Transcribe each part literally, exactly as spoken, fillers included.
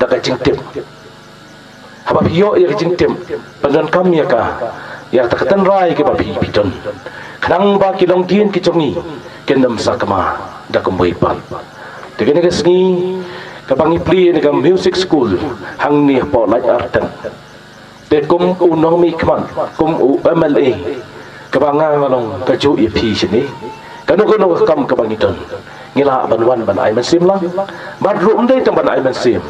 ka jingtip. Haba phi ïoh ïa ka jingtip, pyndonkam ïa ka, ïa kata ka tynrai kaba phi phi don, khnang ba ki longdien ki jong ngi kin ym sakma da kumwei pat. Te kane ka sngi kaba ngi plie ïa ka music school hangne hapoh Laitartan, te kum u nongmihkhmat, kum u M L A, kaba nga nga long kajuh ïa phi shane, kano kano ka kam kaba ngi don, ngi lah ban wan ban ai mynsiem lang. Bad ruh ym dei tang ban ai mynsiem,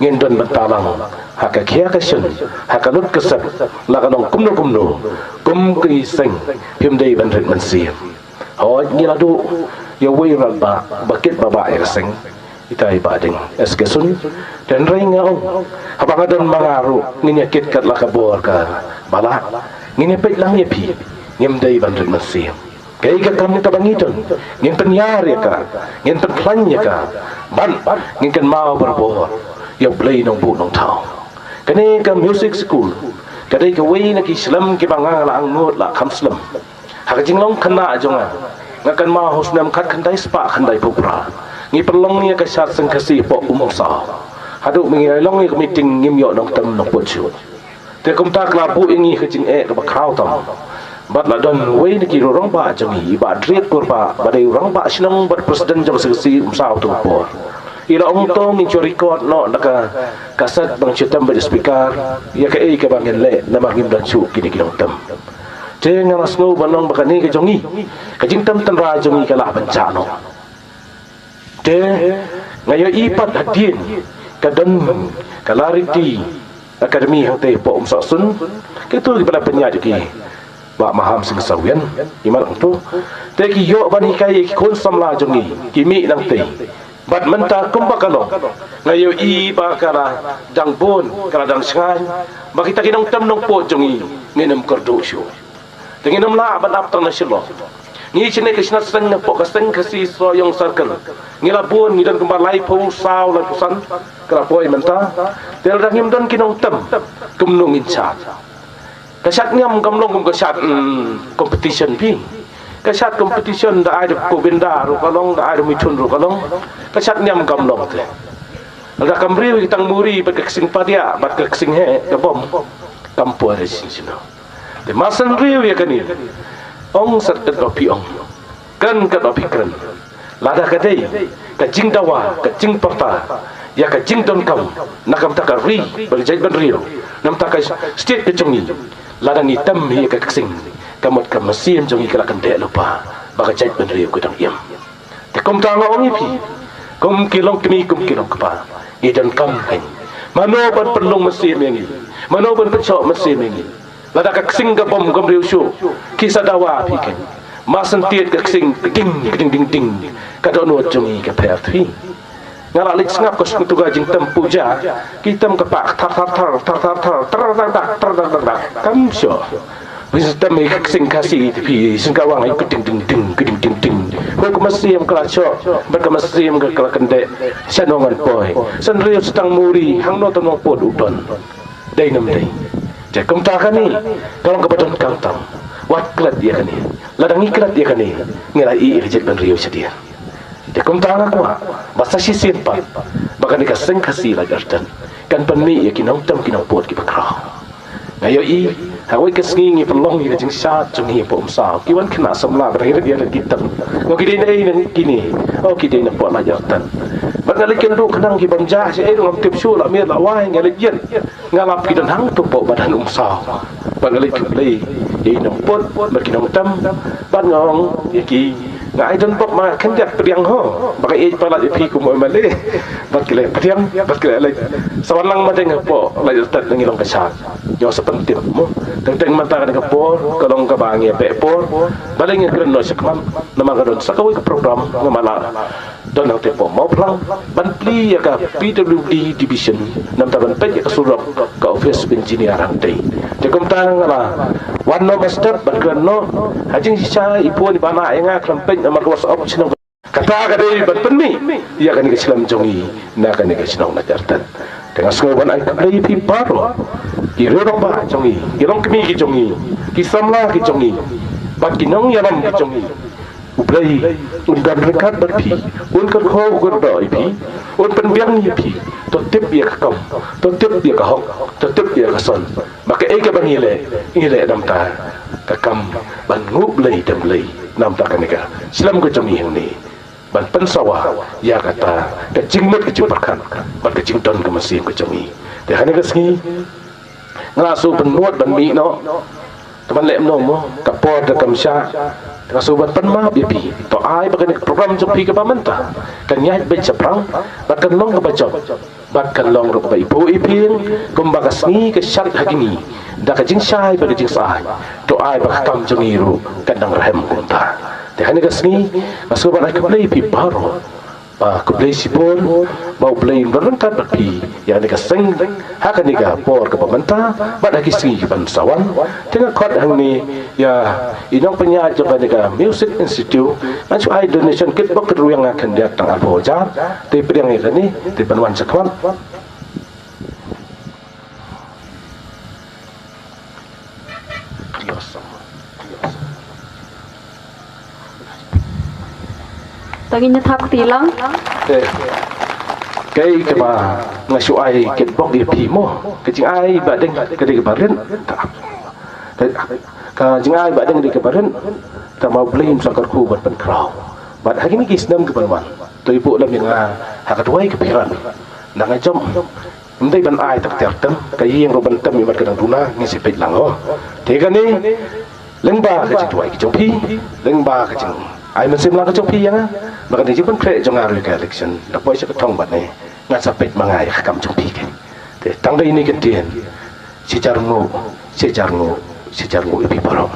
ngin don bynta lang ha ka khia ka shon, ha ka lut ka sep, la ka long kumno kumno, kum ki seng, phim dei ban rit mynsiem. Hooid, ngi la duh ïa uwei u rangbah ba kit ba bah ïa ka seng, itai Bah Deng S K Sun. Te hynrei nga ong, haba nga don ma nga ruh, ngin ïa kit kat la ka bor kaba lah, ngin ïa peit lang ïa phi, ngim dei ban rit mynsiem. Kaei ka kam kaba ngi don, ngin pynïar ïa ka, ngin pynkhlaiñ ïa ka, bad ngin kynmaw barabor ïa U Blei Nongbuh Nongthaw. Kane ka music school ka dei kawei na ki shlem kiba nga la angnud la kham slem. Ha ka jinglong khynnah jong nga, nga kynmaw ha u snem khatkhyndai spah khyndaiphew phra, ngi pynlong ïa ka shad seng Khasi hapoh Umsaw. Haduh ba ngi ïa long ïa ka meeting, ngim ïoh nongtem nongput shuh. Te kumta ka la buh ïa ngi ka jingeh kaba khraw tam. Bad la don uwei na ki rangbah jong ngi, i Bah Driet Kurbah, ba dei u rangbah shnong bad president jong ka seng Khasi Umsaw tu por, i la ong, to ngin shu record noh na ka kaset, ba ngin shu tem bad speaker ïa kaei kaba ngin leh, namar ngim don shuh kine ki nongtem. Te nga la sngew ban ong ba kane ka jong ngi, ka jingtem tynrai jong ngi ka lah ban jah noh. Te nga ïohi pat hadien ka don ka Lariti Academy hangtei hapoh Umsawsun, kito kiba la pynïaid ïa ki Bah Maham Sing Sawian, i mat hangto. Te ki ïoh ban hikai ïa ki khun samla jong ngi, ki mih nangtei. Bad mynta kumba ka long, nga ïohi ba ka la dang bun, ka la dang shngaiñ, ba kita ki nongtem nongput jong ngi ngin ym kyrduh shuh. Te ngin ym lah ban ap tang na Shillong. Ngi shane ka shnat seng hapoh ka seng Khasi Sohiong Circle, ngi la bun, ngi don kumba laiphew saw laiphew san, ka la poi mynta. Te lada ngim don ki nongtem, kumno ngin shad? Ka shad niam kam long kum ka shad, mm, competition phi. Ka shad competition da ai da Govinda ruh ka long, da ai da Mithun ruh ka long. Ka shad niam kam long te. Lada kam riew ïa ka tang muri bad ka ksing padiah bad ka ksing heh, ka bom, kam poi re shisha. Te mar shen riew ïa kane, ong sat katba phi ong, kren katba phi kren. Lada ka dei ka jingdawa, ka jingpyrta ïa ka jingdonkam na ka bynta ka ri bad ka jaitbynriew, na ka bynta ka state ka jong ngi, lada ngi tem ïa ka ksing, ka mut ka mynsiem jong ngi ka la kyndeh lypa ba ka jaitbynriew ka dang im. Te kumta nga ong ïa phi, kum ki longkmie, kum ki longkpa, ngi donkam kein, mano ban pynlong mynsiem ïa ngi, mano ban pynshoh mynsiem ïa ngi? Lada ka ksing ka bom kam riew shuh, ki sa dawa phi kein. Mar shen tied ka ksing, ka ding, ka ding, ding, ding, ka dohnud jong ngi ka pher phi. Nga la leit sngap ka sngewthuh ka jingtem puja, ki tem ka pah thar thar thar, thar thar thar, thar thar thar, thar thar thar, kam shuh. Phi sa tem ïa ka ksing Khasi te phi, sngewthuh ka wang ïa ka ding ding ding, ka ding ding ding. Hooid, ka mynsiem ka la shoh bad ka mynsiem ka la kyndeh. Shano ngan poi? Shen riew, shen tang muri, hangno tang nongput u don? Dei ne ym dei? Te kumta kane ka long kaba donkam tam. Wat klet ïa kane. Lada ngi klet ïa kane, ngi la ïeh ïa ka jaitbynriew shadien. Te kumta nga kwah ba sa shisien pat, ba kane ka seng Khasi Laitartan kan pynmih ïa ki nongtem ki nongput kiba khraw. Nga ïohi ha kawei ka sngi ngi pynlong ïa ka jingshad jong ngi hapoh Umsaw, ki wan khynnah samla ba dang rit ïa ki tem. Nga, ki dei na ei na kine? Oh, ki dei na poh Laitartan. Bad nga leit kynduh khnang ki bym jah shaei ruh ngam tip shuh, la miet la wai nga leit ïeng. Nga lap ki don hangto poh madan Umsaw. Bad nga leit khublei ïa i nongput bad ki nongtem. Bad nga ong ïa ki, nga ai donbok ma khyndiat pdiang ho ba nga ïeit palat ïa phi kum u M L A. Bad ki la pdiang, bad ki la leit. Sa wan lang madan hapoh Laitartan, ngi long ka shad, ngi ong sa pyntip mo. Teng teng mynta kane ka por ka long kaba ngi beh por. Balei ngi kren noh shakhmat? Namar ka don sa kawei ka program nga ma la don hangtei poh Mawphlang ban plie ïa ka P W D division, namar ban peit ïa ka surok, ka office of engineer hangtei. Te kumta nga la wan noh mynstep ban kren noh. Ha jingshisha i bun iba lah ïa nga khlem peit namar ka WhatsApp shnong. Kata ka dei ban pynmih ïa kane ka shlem jong ngi na kane ka shnong Laitartan. Te nga sngew ban ai khublei ïa phi baroh, ki rangbah jong ngi, ki longkmie ki jong ngi, ki samla ki jong ngi, bad ki nongïalam ki jong ngi. Dei, un don ryngkat bad phi, un kyrkhu kyrdoh ïa phi, un pynbiang ïa phi, to tip ïa ka kam, to tip ïa ka hok, to tip ïa ka son. Ba kaei kaba ngi leh, ngi leh namar ka kam ban nguh Blei dem Blei, namar kane ka shlem ka jong ngi hangne ban pynsawa ïa kata ka jingmut ka jingpyrkhat bad ka jingdon ka mynsiem ka jong ngi. Te ha kane ka sngi nga la shu pynmut ban mih noh. Te ban leh kumno mo, ka por da kam shah. Te nga shu ban pynmap ïa phi. To ai ba kane ka program jong phi kaba mynta kan ïaid beit shaphrang bad kan long kaba jop bad kan long ruh kaba ibuh iphieng, kumba ka sngi ka shad ha kine da ka jingshai bad ka jingsai. To ai ba ka kam jong ngi ruh kan dang rhem kumta. Te ha kane ka sngi nga shu ban ai khublei ïa phi baroh. Ba khublei shibun, ba U Blei un don ryngkat bad phi ïa kane ka seng, ha kane ka por kaba mynta bad ha ki sngi ki ban sa wan. Te nga khot hangne ïa i nongpynïaid jong kane ka Music Institute, ngan shu ai donation kitbok kitrwiang nga khyndiat tang arphew hajar. Te pdiang ïa kane, te ban wan sha khmat. Tang ïa thap kti lang. Te kaei kaba nga shu ai kitbok ïa phi mo, ka jingai ba dang ka dei kaba rit. Ka jingai ba dang dei kaba rit. Te ma U Blei un sa kyrkhu ban pynkhraw. Bad ha kine ki snem ki ban wan, to ïa buh lem ïa nga ha ka duwai ka pyrshah. Nang nga jop. Ym dei ban ai tak tiar tem, ka ïing ruh ban tem ïa mat ka dang duna, ngi sa peit lang ho. Te kane lyngba ka jingduwai ka jong phi, lyngba ka jingai mynsiem lang ka jong phi ïa nga, ba kane jingpynkhreh jong nga ruh ïa ka election, da poi sha ka thong bad ne ngan sa peit ma nga ïa ka kam jong phi. Te tang da ine i kyntien, shi hajar nguh, shi hajar nguh, shi hajar nguh ïa phi baroh.